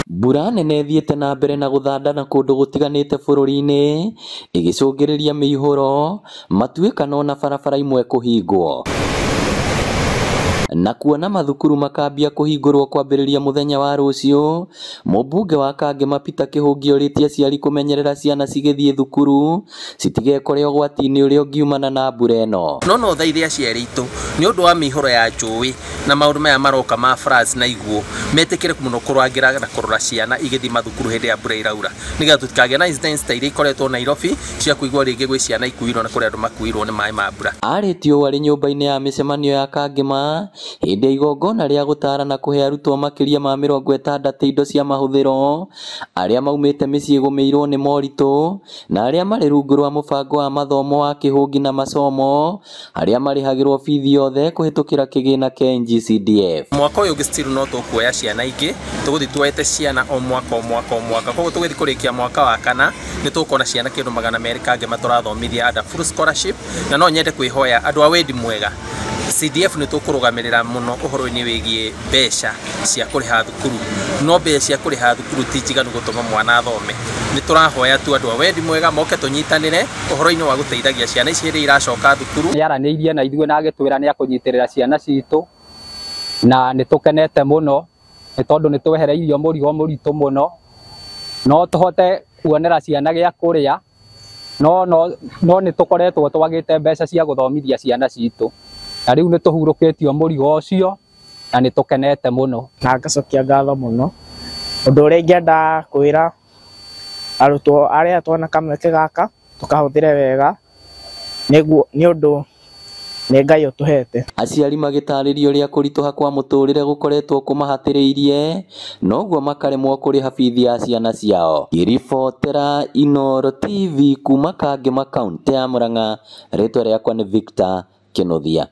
Mbura nene ĩthiĩte na mbere na gũthandana kũndũ gũtiganĩte bũrũri-inĩ ĩgĩcũngĩrĩria mĩihũro, matuĩkano na barabara imwe kũhingwo. Na kuona mathukuru makambia kũhingũrwo kwambĩrĩria mũthenya wa rũciũ, mũmbunge wa Kangema Peter Kĩhũngi orĩtie aciari kũmenyerera ciana cigĩthiĩ thukuru citigekore ũgwati-inĩ ũrĩa ũngiumana na mbura ĩno. No thaithe aciari aitũ nĩ ũndũ wa mĩihũro ya njũĩ na maũndũ maya maroka ma floods na iguũ, metĩkĩre mũno kũrangĩra na kũrora ciana igĩthiĩ mathukuru hĩndĩ ya mbura iraura, nĩgetha tũtikagĩe na incidents ta iria ikoretwo Nairobi cia kũigua rĩngĩ gwĩ ciana ikuirwo na kũrĩ andũ makuirwo nĩ maĩ ma mbura. Arĩtie ũũ arĩ nyũmba-inĩ ya mĩcemanio ya Kangema hĩndĩ ya igongona rĩa gũtara na kũhe arutwo makĩria ma 60 indo cia mahũthĩro arĩa maumĩte mĩciĩ gũmĩirwo nĩ moritũ na arĩa marĩ rungu rwa mũbango wa mathomo wa Kĩhũngi na masomo arĩa marĩhagĩrwo bithi yothe kũhĩtũkĩra kĩgĩna kĩa NGCDF. Mwaka ũyũ ũngĩ still no tũkuoya ciana ingĩ, tũgũthiĩ tuoete ciana o mwaka o mwaka o mwaka, koguo tũgĩthiĩ kũrĩkia mwaka wa kana nĩ tũkuona ciana kĩndũ 200 Kangema tũrathomithia under full scholarship. Na no nyende kwĩhoya andũ a wendi mwega, CDF nĩ tũkũrũgamĩrĩra mũno ũhoro-inĩ wĩgiĩ mbeca cia kũrĩha thukuru, no mbeca cia kũrĩha thukuru ti njiganu gũtũma mwana athome. Nĩ tũrahoya tu andũ a wendi mwega moke tũnyitanĩre ũhoro-inĩ wa gũteithagia ciana ici hĩndĩ iracoka thukuru. Nĩ aranĩirie na ithuĩ na agĩtwĩra nĩ akũnyitĩrĩra ciana citũ, na nĩ tũkenete mũno nĩ tondũ nĩ twehereirio mũrigo mũritũ mũno, no tũhote kuonera ciana gĩa kũrĩa, no nĩ tũkoretwo twagĩte mbeca cia gũthomithia ciana citũ, na rĩu nĩ tũhurũkĩtio mũrigo ũcio na nĩ tũkenete mũno. Na ngacokia ngatho mũno. Ũndũ ũrĩa ingĩenda kwĩra arutwo arĩa tuona kamweke gaka tũkahũthĩre wega nĩguo nĩ ũndũ nĩ Ngai ũtũhete. Aciari magĩtarĩria ũrĩa kũritũha kwa mũtũrĩre gũkoretwo kũmahatĩrĩirie noguo makaremwo kũrĩha bithi ya ciana ciao. Ngĩribotera Inooro TV kuma Kangema kaũntĩ ya Murang'a, rĩtwa rĩakwa nĩ Victor Kĩnuthia.